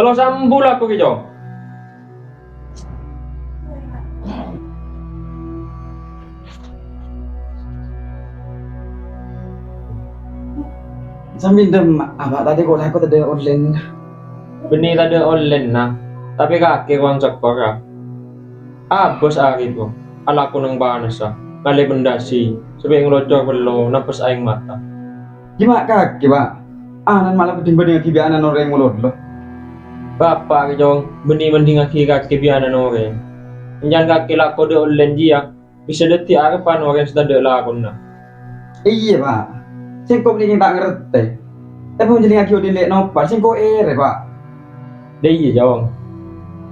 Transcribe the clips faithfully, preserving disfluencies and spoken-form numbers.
Lo sambu lako kè, Cong. Sambi ndem apa tadi kok lako tadâ' ollèna? Bânnè tadâ' ollèna, tapè kakè kowang cokor, a. Abâs arè, Cong, alako neng panassa, ngalè pendasi, sapè ngalocor pello, nabbhâs aèng mata. Ghi ma' kakè, Pa'? Ana'na mala bhâdhing-bhâdhingngaghi bi' ana'na orèng malolo. Bapa', Cong, bânnè bhândhingngaghi kakè bi' ana'na orèng. Èncan kakè lako dâ' ollèn jiyâ, bisa dhâddhi arebbhân orèng sè tadâ' lakona. Iyâ, Pa'. Sèngko' kèngèng ta' ngartè. Tapè mon jhâlingngaghi odi' lè' nopal, sèngko' èrè, Pa'. Dâ' iyâ, Cong.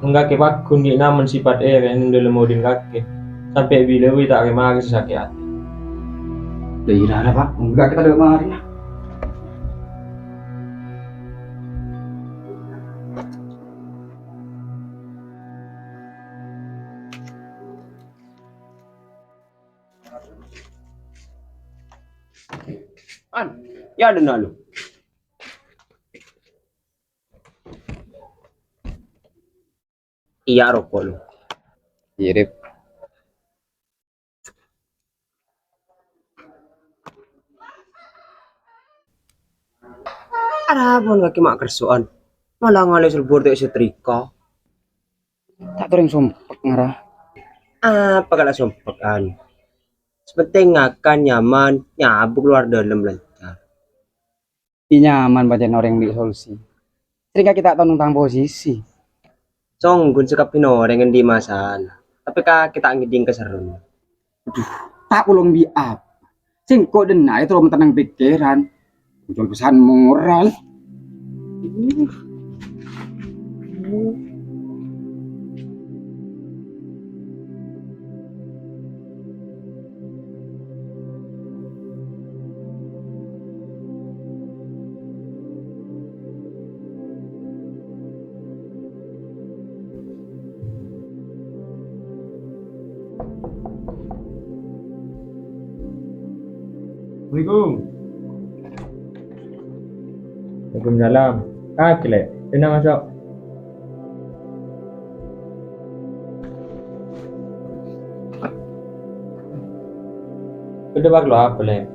Mon kakè pagghun ghi' ngamen sèpat èrè neng dâlem odi'na kakè, sampè' bilâ bi' ta' rè-marè sè sakè' atè. Dâ' iyâ, Pa'. Mon kakè tadâ' marèna. An, iyâ, dâna lu. Iyâ, roko' lu. Iyâ, Rip. Arapa mon kakè ma' kerso'an? Mala ngalè salbur ta' èsetrika. Ta' torèng sompek ngara. Apa kala sompekan? Sè pentèng ngakan nyaman, nyabuk lowar dâlem lancar. Ghi' nyaman pancèn orèng bi' solusi. Sèrèng kakè ta' tao neng tang posisi. Songghun sakabbhiyânna orèng andi' masalah, tapè kakè ta' ngèdhing kaserrona. Adhu, ta' polong bi' apa? Sèngko' dâna aè terro matennang pèkkèran. Muncul pesan moral. Assalamualaikum. Waalaikumsalam. Kakè, Lè'. Dâna maso'. Bâdâ parlo apa, Lè'?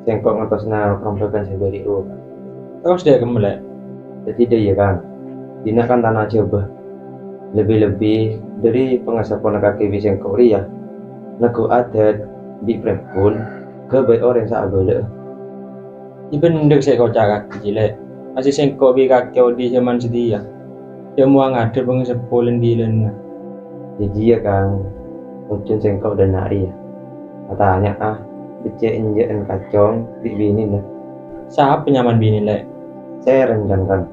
Sèngko' ngantosana rombhâghân sè bâdâ è rowa. Terros dâ' kemma, Lè'? Dâddhi dâ' iyâ, Kang. Dinna' kan tana Jhâbâ. Lebbi-lebbi dâri pangaseppona kakè bi' sèngko' rèya. Neggu' adât bi' prèmbun, ghâbây orèng sè abâlâ'â. Iyâ bhendher sè èkoca' kakè, Lè'. Masè sèngko' bi' kakè odi' jhâman satèya. Jhâ' mowa ngadhep pangaseppo lan-bilânna. Jâjiyâ, Kang. Ojhân sèngko' dâna' rèya. Atanya'a, beccè' enjâ'ân kacong bi' binèna. Sapa nyamana binè, Lè'? Sèrèn, Kang.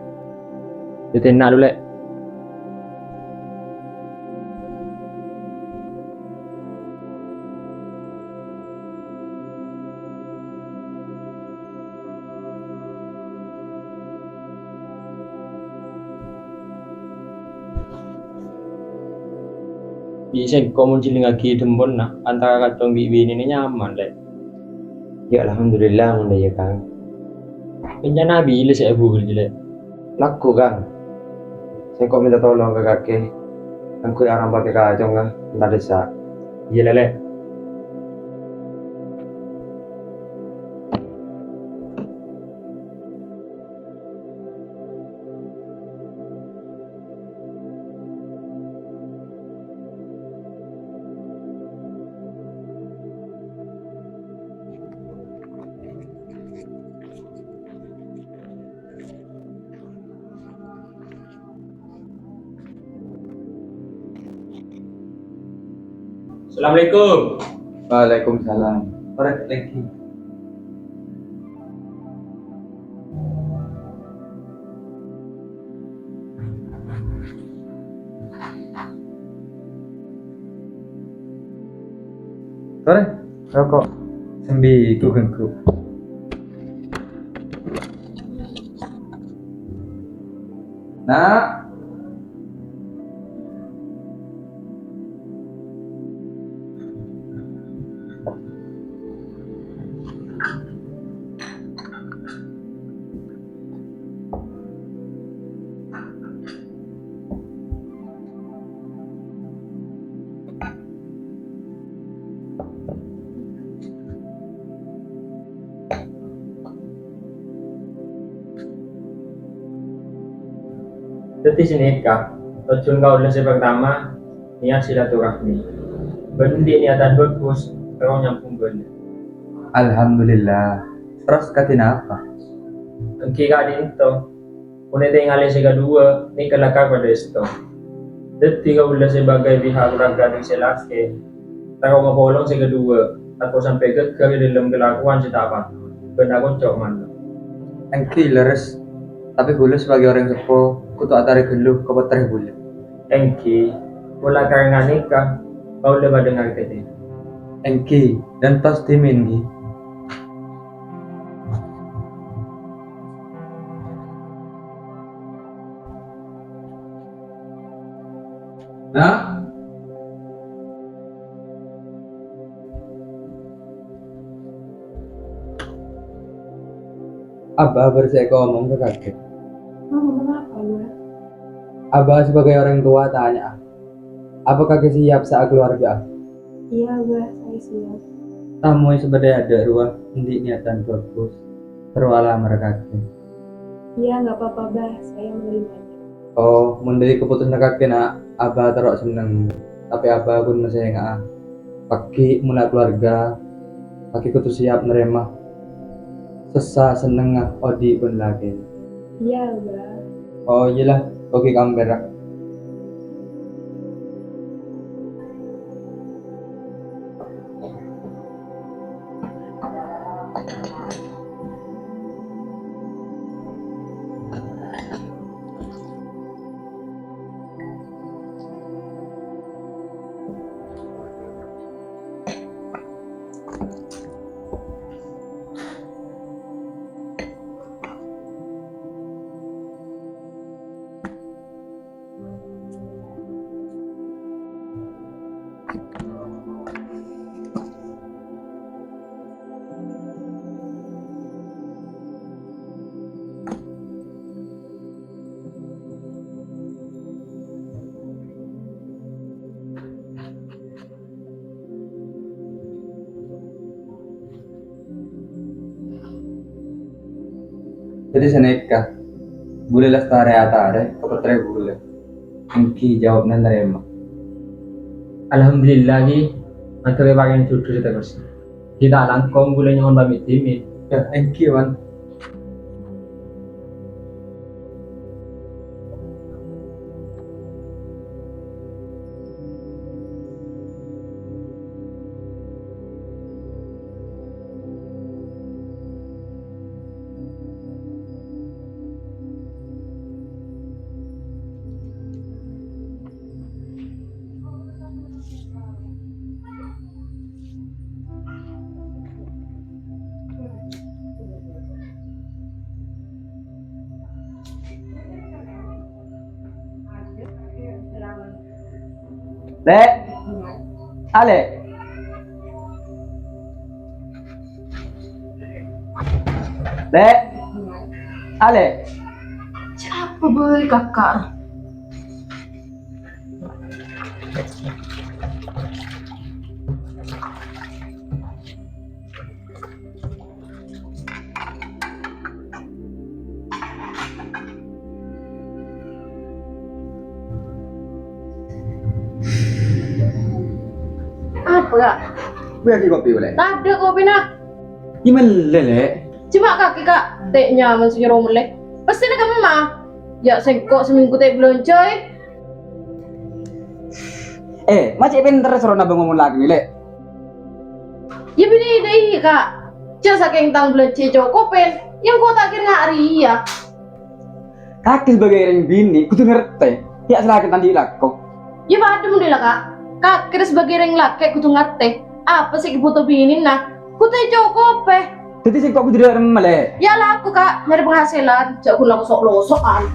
Dâtèna lu, Lè'. Bi' sèngko' mon jhâlingngaghi dhâmponna antara kacong bi' binèna nyaman, Lè'. Yâ, alhamdulillah, mon dâ' iyâ, Kang. Rencana bilâ sè abhuru, Lè'? Lagghu', Kang. Sèngko' mènta tolong ka kakè, kaangghuy arampaghi kacongnga, èntar dissa'. Iyâ, Lè'. Assalamualaikum. Waalaikumsalam. Torè, lèngghi. Torè, roko'. Sambi ghu-ghângghu. Na'. Dhâddhi sanèka, tojjhuna kaulâ sè partama, niyat silaturahmi. Bân andi' niyatan bhâghus, terro nyambhung bâlâ. Alhamdulillah. Terros kadhi napa? Èngghi ka'dinto, ponapa tèngalè sè kaduwâ, nèka lakar padâ èsto. Dhâddhi kaulâ sè bâgâi pihak kaluarga dhâri sè lakè, terro mapolong sè kaduwâ, tako' sampè' ghâgghâr è dhâlem kalakowan sè ta' patut, bân akonco' malem. Èngghi, lerres. Tapè kaulâ sabâgâi orèng seppo, kodhu atarè ghâllu ka pottrè kaulâ. Èngghi, pola karana nèka, kaulâ padâ ngartèna. Èngghi, dhântos dhimèn, èngghi. Nah. Abah bâri' sè èkaomong ka kakè. Ngomong apa, Bah? Abah sebagai orang tua tanya, apa kakè siap saakeluarga? Iya, Bah, saya siap. Tamoy sè bâdâ è adâ' rowa andi' niyatan bhâghus, terro alamar kakè. Iya, nggak apa-apa, Bah. Saya menerimanya. Oh, mon dhâddhi kapotosanna kakè, Na', Abah terro senneng. Tapè Abah pon masènga'a. Paggi' mon la kaluarga, kakè kodhu siap narèma. Sassa sennengnga odi' bân lakèna. Iya, Bah. Oh, iyâ la, oke, kampèra. Dhâddhi sanèka, bulâ lastarè atarè ka pottrè bulâ. Èngghi jawabna narèma. Alhamdulillah, Ki, mator èparèngè judhu sè terros. Kita langkong bulâ nyo'on pamit dhimèn. Yâ, èngghi, Wan. Lè'. Alè'. Lè'. Alè'. Siapa boy kakak? Apa, Kak? Gue lagi kopi boleh? Tadâ' kopina. Gimana, Lè'? Cuma kakè, Kak, tè' nyaman sè nyoro mellè. Pastèna kemma. Yâ, sèngko' seminggu tè' bâlânjhâ, eh. Eh, ma' cè' pènter soro nabâng ngomong lakèna, Lè'. Yâ, binè dâ' iyâ, Kak. Jhâ' sakèng tang bâlânjhâ cokopè, yâ engko' ta' kèra arèya. Kakè sebagai rèng binè kodhu ngartè, yâ' sè lakè ta' andi' lako. Yâ, padâ mon dâ' la, Kak. Kakè sebagai rèng lakè kodhu ngartè, apa sè èbhuto binèna, kodhu ècokopè. Dhâddhi sèngko' kodhu dâ' remma, Lè'. Yâ, lako, Kak, nyarè penghasilan, jhâ' ghun lako so'-loso'an.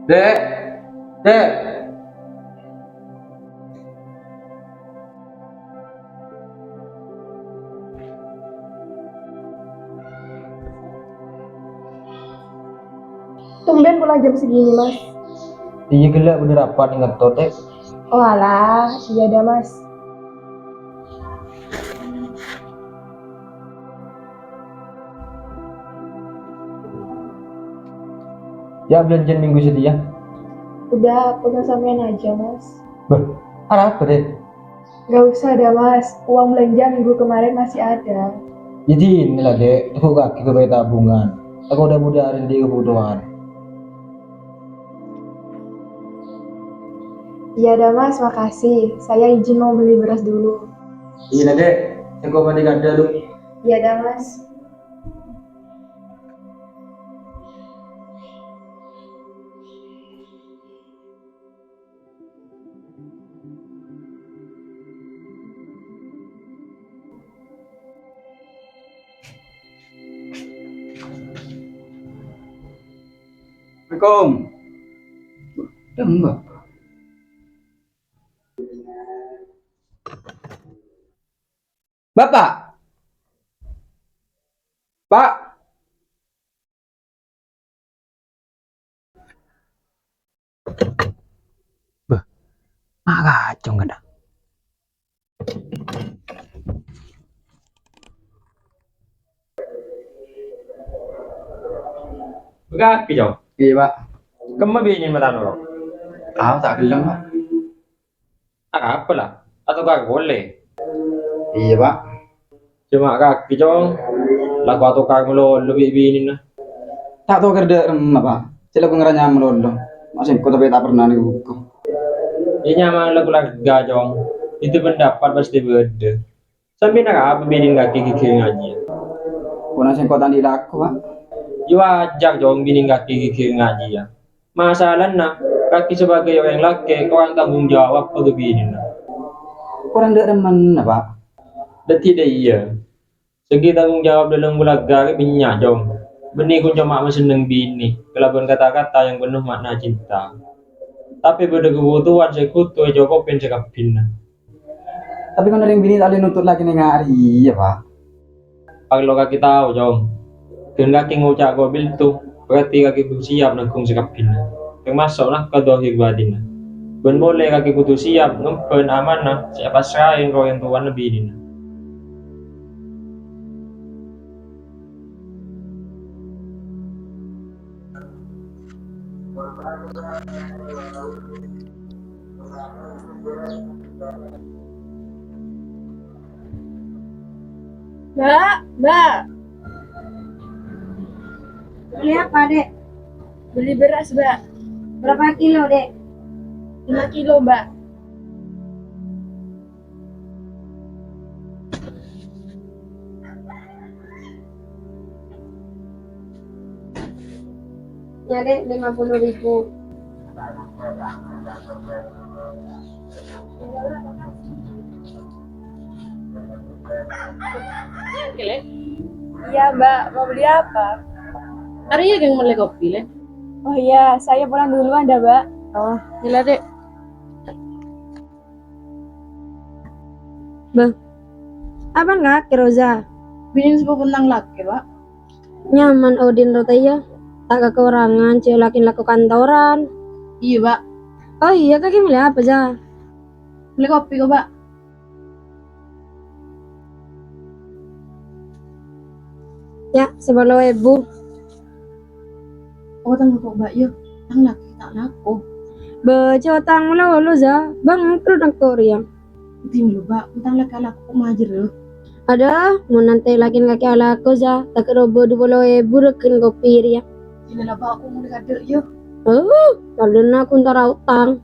Dek, Dek. Coma jam segini, Mas. Iyâ, ghellâ' bâdâ rapat neng kantor, Tè. Oh, alah, iyâ dah, Mas. Yâ, bâlânjhâna minggu satèya. Udah, pegang sampean aja, Mas. Bâh, arapa, Dek? Nggak usah dah, Mas. Uang belanja minggu kemarin masih ada. Yâ, dinah la, Dek. Tako' kakè ka bâi tabungan. Tako' dâ-budâ arèya anḍi' kabhutowan. Iya dah, Mas, makasih. Saya izin mau beli beras dulu. Iyâ la, Dek. Sèngko' bâḍâ kaḍâ, Du. Iya dah, Mas. Assalamualaikum. Dâ' emma. Bapak. Pak. Bâh, ma' kacong kadhâng. Bâkakè, Cong. Iyâ, Pak. Kemma binèna ma' ta' noro'? Tao, ta' ghellem, Pak. Arapa la? Atokar polè? Iyâ, Pak. Coma kakè, Cong. Lako atokar malolo bi' binèna. Ta' tokar dâ' remma, Pak. Cè' lako ngaranyam malolo. Ma' sèngko' tapè ta' pernah nèko buko. Iyâ, nyamana la kaluarga, Cong. Bhidhâ pendapat pastè bâḍâ. Sampèyan arapa binèna kakè ghighir ngajiyâ? Pona sèngko' ta' anḍi' lako, Pak. Yâ wajar, Cong, binèna kakè ghighir ngajiyâ. Masalana, kakè sebagai orèng lakè' korang tanggung jawab ka binèna. Korang dâ' remmana, Pak? Dhâddhi dâ' iyâ. Segi tanggung jawab dâlem kaluarga rè bânnya', Cong. Bânnè ghun coma masenneng binè kalabân kata-kata yang penuh makna cinta. Tapè bâḍâ kabhutowan sè kodhu ècokobhi sakabbhiyânna. Tapè mon orèng binè ta' ollè nuntut lakèna nga' arèya, Pak. Parlo kakè tao, Cong. Ghân kakè ngoca' ko' biltu, berarti kakè kodhu siap nangghung sakabbhiyânna, tamaso' nafkah dhahir batinna. Bân polè kakè kodhu siap ngembhân amanah sè èpassra'aghi ka orèng towana binèna. Mbak, Mbak. Beli apa, Dek? Beli beras, Mbak. Berapa kilo, Dek? Lima kilo, Mbak. Ya, Dek, lima puluh ribu. Iya, Mbak. Mau beli apa? Arèya ghun mellè kopi, Lè. Oh iya, saya pulang duluan dah, Mbak. Oh, iyâ la, Dek. Bâh, apaan kakè, Roza? Binèna sepupu tang lakè, Pak. Nyaman Odin rowa, yâ. Ta' kakorangan, cè' lakèna lako kantoran. Iyâ, Pak. Oh iyâ, kakè mellè apa, Za? Mellè kopi kok, Pak. Yâ, sapolo èbu. Oh, tang lako, Mbak, yâ. Tang lakè ta' lako. Bâ, cè' otang malolo, Za. Bangkrut engko' rèya. Dhimma, Mbak, tang lakè alako majâr, yâ. Adâ, mon nantè lakèna kakè alako, Za. Takè rowa dupolo èbu règhâna kopi rèya. Iyâ la, Mbak, engko' mellè kaḍâ', yâ. Oh, tadâna aku entara otang.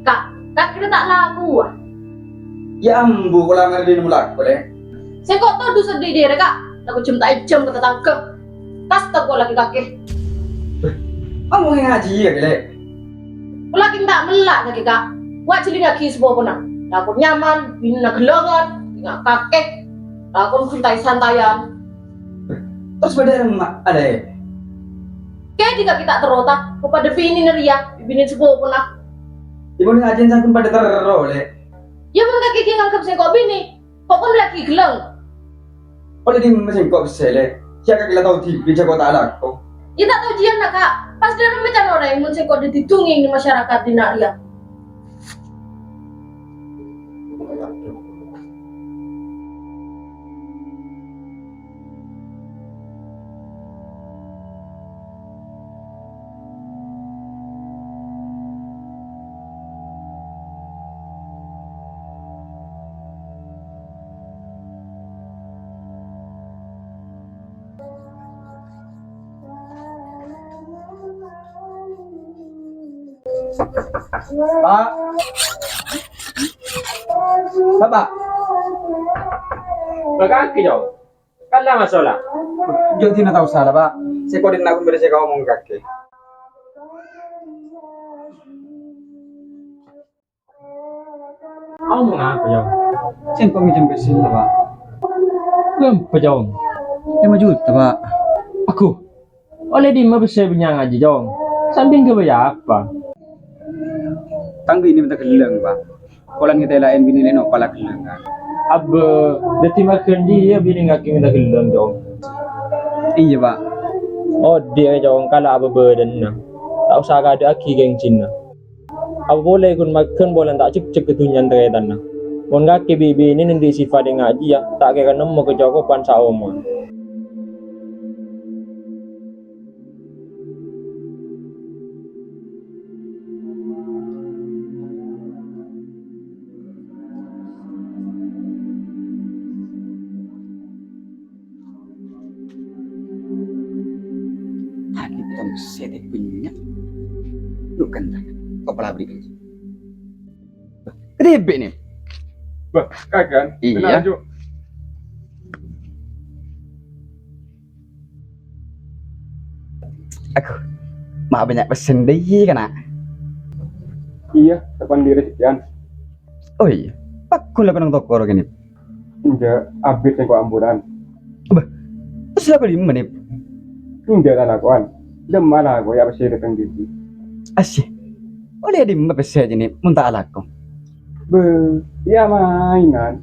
Ka', kakè ta' lako, ah. Yâ ambu, pola ngarèdin malako, Lè. Sèngko' todus è dâri, Ka'. Tako' jhâm ta' èjhâm ka tatangghâ. Tas tako' lagi kakè. Amongnga ngajhi yâ, Lè'. Lagi ta' mella' kakè, Ka'. Wa' jhâlingaghi sapopona. Tako' nyaman, binèna ghellângan, nga' kakè. Tako' santai-santaian. Terros bâdâ remma, Lè'? Kèdhi kakè ta' terro, ta? Ko' padâ binèna rèya, binè sapopona. Yâ, mon ngajhi sampon padâ terro, Lè'. Yâ, mon kakè ghi' nganggep sèngko' binè, ko' kon lagi ghellâng. Ollè dimma sèngko' pèssè, Lè'? Sè kakè la tao dhibi' jhâ' ko' ta' alako. Yâ ta' tao jiyâna, Ka'. Pas dâremma can orèng mon sèngko' dhâddhi dungèng è masyarakat dinna' rèya. Pa'. Bapa'. Bâ' kakè, Jhong. Kala masola. Jhong dinna tao sala, Pa'. Sè kodhina aku bârâ sè kaomong kakè. Omong apa, Jhong? Sèngko' ngènjhâm pèssèna, Pa'. Bârâmpa, Jhong? Lèma juta, Pa'. Aghâ. Ollè dimma pèssè bânnya' ngajhi, Jhong? Sampèyan ghâbây apa? Tang binè mènta ghellâng, Pa'. Polana ngètèla'è binè lèno pala ghellâng, Ka'. Abbâ, dhâddhi marghâna jiyâ binè ngakè mènta ghellâng, Jhong? Iyâ, Pa'. Odi'â, Jhong, kala' apa bâdâna. Ta' osa kadhâ'aghi kènjhâna. Apa polè ghun marghâna polana ta' jhekjhek ka dhunnyana tarètanna. Mon kakè bi' binè andi' sèfat ènga' jiyâ, ta' kèra nemmo kacokopan saomoran. Adi, tong sèdhâ bânnya'. Lu kan, kok pala beri. Kedebek nih. Bâh, kakan. Iyâ. Kenal, Cuk. Aku, ma' bânnya' pèssèna dâri kana'. Iyâ, kapan diri sekian. Oh iyâ, paghun la pènang toko rowa kènè. Enjâ', abit sèngko' amburan. Bâh, terros la bâli menep. Enjâ' lalakowan. Dâmma lako ya' pèssè dâteng dhibi'. Asyik. Ollè dimma pèssè jâ' nè, mon ta' alako? Bâh, ya' mainan.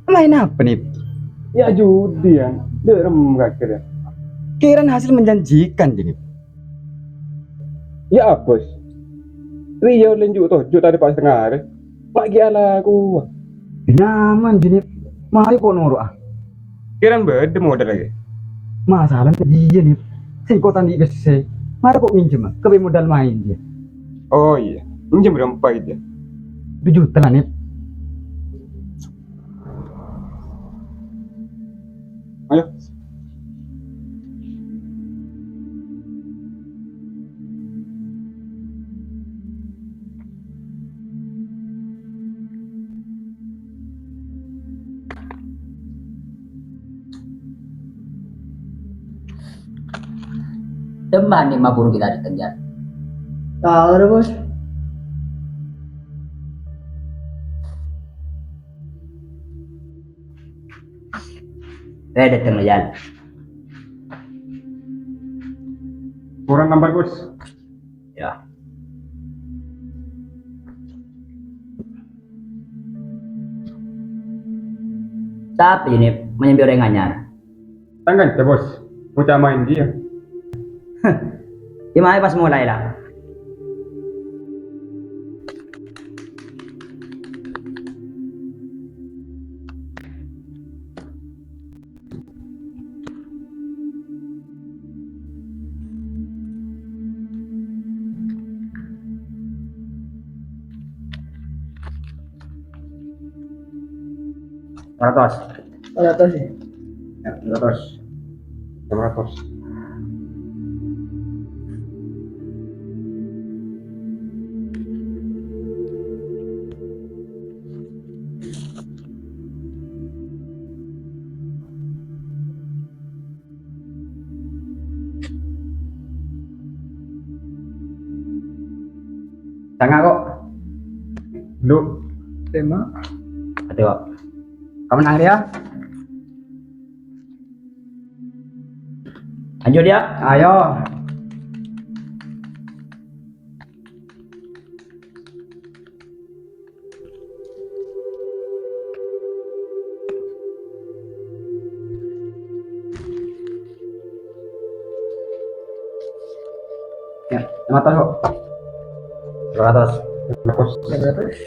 Maèn apa, Nip? Ya' judi, yan. Dârem kakè, ya. Kèran hasil menjanjikan, jâ' nè. Ya' abâs. Rèya ollè ju' toju' ta' dâpa' satengnga arè. Ma' ghi' alakowa. Nyaman, jâ' nè. Marè ko' noro'a. Kèran bâdâ modal lagi. Masalana jiyâ, Nip. Sèngko' ta' andi' pèssè. Marè ko' ngènjhâma, kabây modal maèn, jiyâ. Oh, iyâ. Ngènjhâm bârâmpa, jiyâ? Dua juta la, Nip. Ayo. Dâmma nè maburu kita dâteng, Jal? Tao, Bos. Rè, dâteng, Jal. Kurang nambar, Bos. Ya. Sapa ini menyambi orang anyar? Tang kancana, Bos. Ngoca' maèn jiyâ. Ghi' maèn pas molaè, la. Seratos. Seratos, ya. Ya, seratos. Seratos. Tanga kok. Lu. Tema. Ati kok. Kamu nang dia? Lanjut ya. Ayo. Ya, lima ratus kok. Lima ratus. Lima ratus.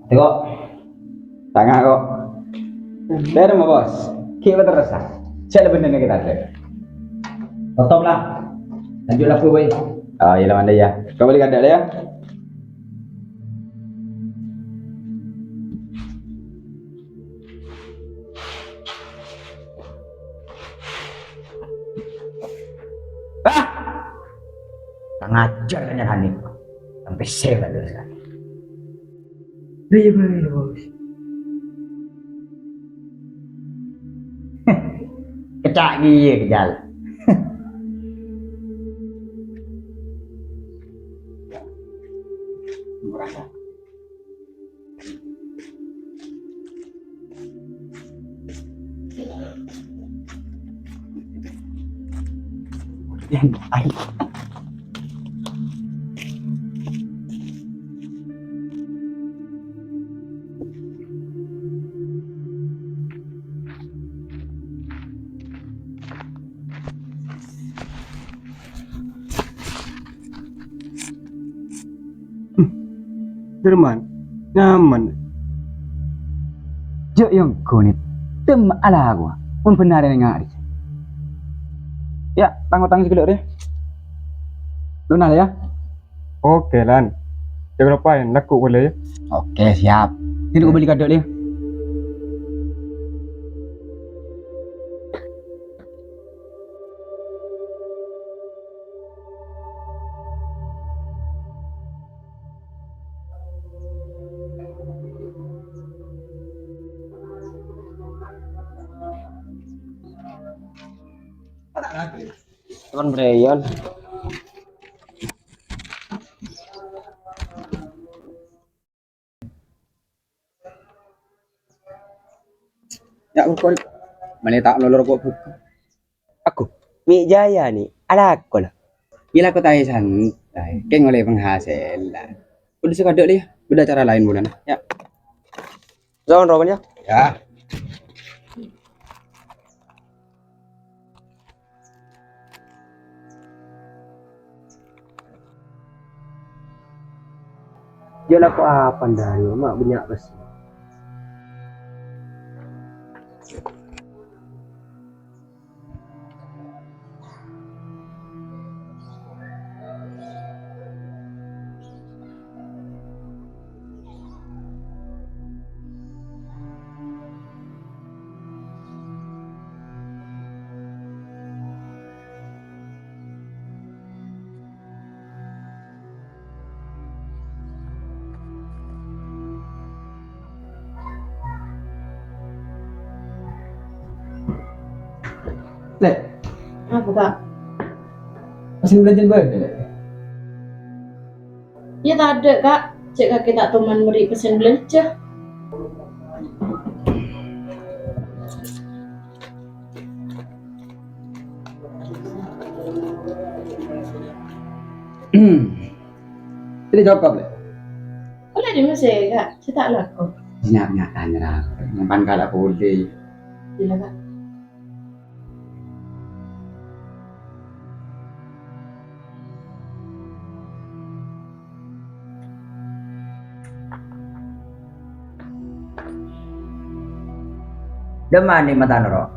Tengok. Tanga kok. Bener, Bos. Ki' bener sa. Cek lebih nenek kita deh. Tutup lah. Lanjut lah, Bu. Oh, iya, Manda ya. Kembali ke ya. Ah! Kurang ajar kan, Hani. Sampai saya nggak terus kan. Iya, Bos. Kecak iya, kejal. Derman, nyaman. Jhâ' èongghu, Nit. Dâmma alakowa, mon bhender ènga' rèya. Ya, tang-otang sè ghellâ' rèya. Lunal, ya. Oke, Lan. Jhâ' kaloppaè, lagghu' polè, ya. Oke, siap. Nit, kobâli kaadâ', ya. Teman Brian. Ya, buka. Mani ta' lolor kok buka. Aku, Mi' Jaya ni, alako la. Gila kok tae santai. Keng oleh penghasilan. Udah sekadak deh, beda cara lain bulan. Ya. Jangan roman ya. Ya. Jâ' lako apa, Dario? Ma' bânnya' pèssè. Lè'. Apa, Kak? Pèssèna bâlânjhâ bâdâ, Lè'? Iyâ, tadâ', Kak. Cè' kakè ta' toman mèrè pèssèna bâlânjhâ. Jadi cokop, Lè'? Ollè dimma sè, Kak? Sè ta' lako. Nya-, nya-, tanya lah. Nyampan kala polè. Gila, Kak. Dâmma ni matana, Ro?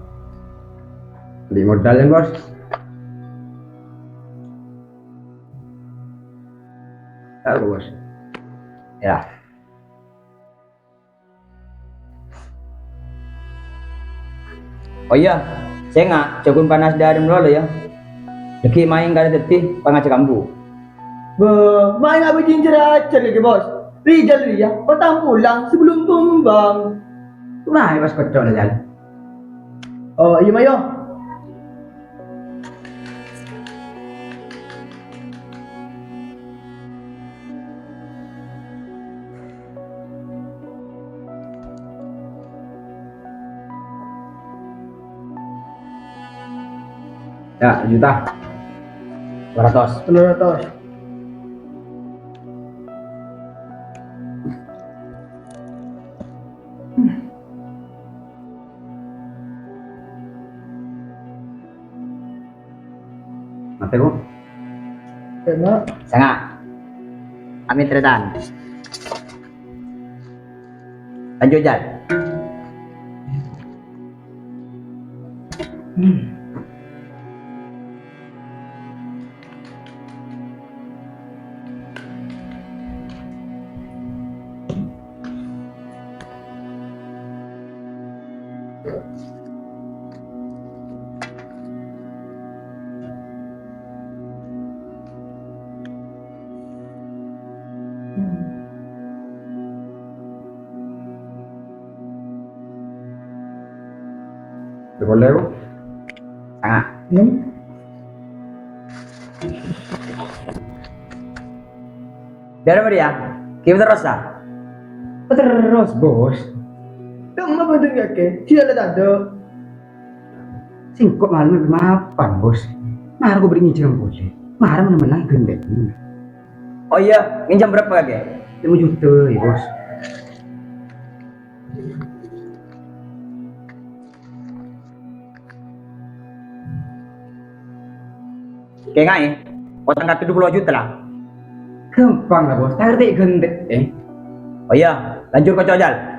Di modal, ya, Bos. Tahu, Bos. Ya. Oh iyâ, sènga', jhâghun panas dâri malolo, yâ. Dhâggi' maèn karè dhâddhi pangajâk ambu. Bâh, ma' ngabâjing jhâr-ajhâr kakè, Bos. Rijal rèya otang polana sabellunna tombang. Mayu pas kocco' la, Jal. Oh, iyâ, mayu. Ya, juta. Dua ratus. Dua ratus. Matè, Bu? Sanga'. Sanga'. Amin, tarètan. Lanjut, Jal. Hmm. Dua puluh ewu. Sanga'. Hmm. Dâri Maria, ghi' terros, ah? Terros, Bos. Coma bâdâ kakè, sè la tadâ'. Sèngko' malem mapan, Bos. Mara ko' bâri' ngènjhâm polè. Mara mennang-mennang ghândhâ'ân. Oh iyâ, ngènjhâm bârâmpa kakè? Lèma juta, ya, Bos. Kènga'è, otang kadhi dua puluh juta la. Ghâmpang la, Bos. Ta' ngartè ghândhâ'ân. Oh iyâ, lanjut kocco', Jal.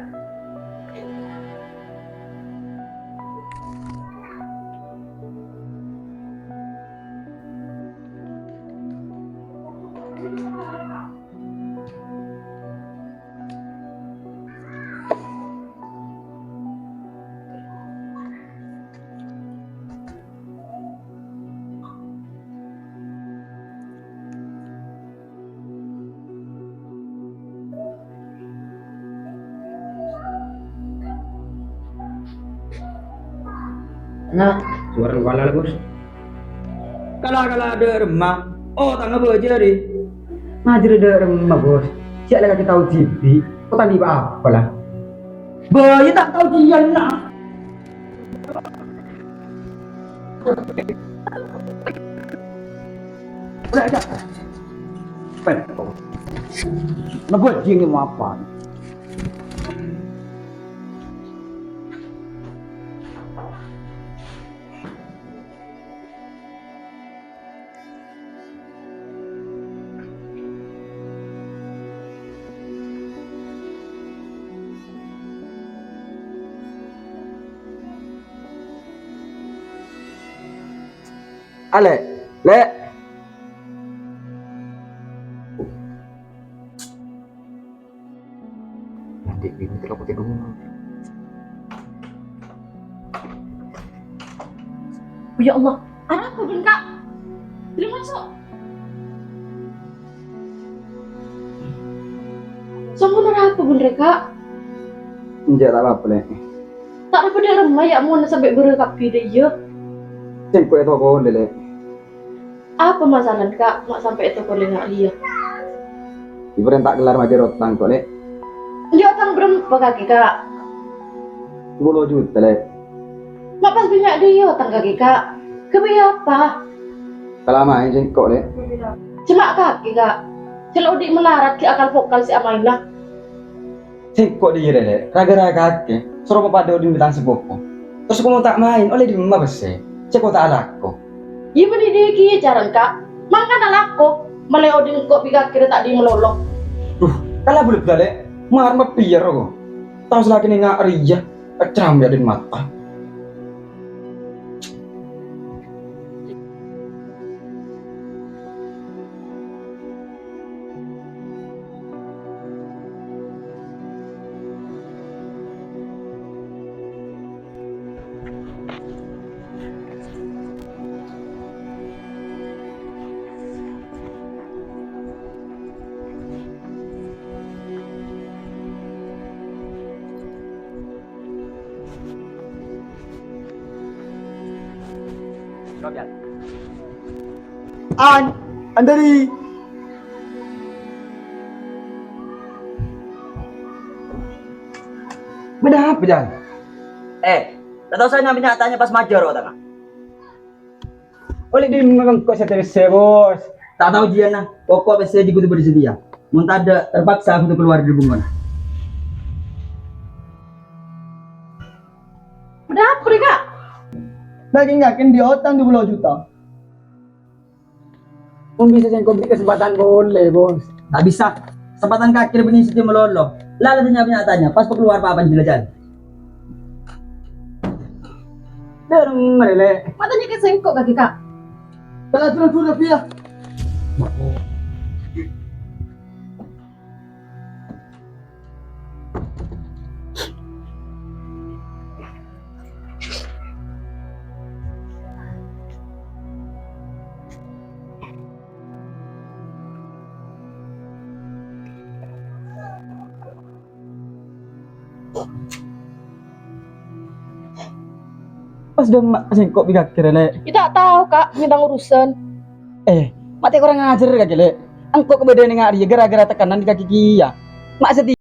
Nah, suara lu kalah, Bos. Kala-kala dâ' remma, otangnga bâjâri. Majâri dâ' remma, Bos. Sè la kakè tao dhibi', ko' ta' andi' pa-apa la. Bâjâ ta' tao dhiyâ, nah. Nabâjing mapan. Alè', Lè'. Nanti bini terlalu putih dulu. Oh, ya Allah, arapa bân, Kak? Terima, sok. Sampun arapa bân rè, Kak? Enjâ', ta' apa-apa, Lè'. Ta' arapa dâ' remma, ya, mon sampè' bârâ kabbhi dâ' iyâ. Sèngko' è toko, Lè'. Apa masalana, Kak, ma' sampè' è toko lènga' rèya? Èparènta kellar maghi otang, kok, Lè'. Iyâ, otang bârâmpa kakè, Kak? Sapolo juta, Lè'. Ma' pas bânnya' dâ' iyâ otang kakè, Kak? Ghâbây apa? Kalamaèn sèngko', Lè'. Cè' ma' kakè, Kak. Sè la odi' malarat ghi' akal vokal sè amaènna. Sèngko' dâjâ rèya, Lè', ra-ghârâ kakè, soro mapadâ odi' bân tang sapopo. Terros ko' mon ta' maèn, ollè dimma pèssè? Sè ko' ta' alako. Iyâ, bânnè dhâggi' carana, Kak. Mangkana alako, malè odi' engko' bi' kakè rè ta' dhimma lolo. Duh, kala bulâ bâlâ, Lè'. Mar mapèyar ko'. Tao sè lakèna nga' rèya, kacram ya din mata. An, Andari. Bâdâ apa, Jan? Eh, ta' tao sè nyampèyan tanya pas majâr, otangnga. Ollè dimma engko' sè pèssè, Bos? Ta' tao jiyâ, na. Pokok pèssè jiyâ kodhu bâdâ sèdhiyâ. Mon tadâ', terpaksa kodhu kalowar dâri bengkona. Bâdâ apa, Kak? Dâging yakin di otang dua puluh juta. Mon bisa sèngko' bâri' kasempatan polè, Bos. Ta' bisa. Kasempatan kakè bânnè sèdhiyâ malolo. La, la, tanya, tanya, tanya. Pas kalowar papan jila-jala. Dâreng, Lè'. Ma' tanya ka sèngko' kakè, Kak. Kalau dulu, dulu, Pia. Pas dâ' emma' sèngko' bi' kakè, Lè'. Iyâ ta' tao, Kak, bânnè tang urusan. Eh, ma' tè korang ajhâr kakè, Lè'. Engko' kabâdâ'ân nga' rèya ghârâ-ghârâ tekanan dâri kakè kèya. Ma' sè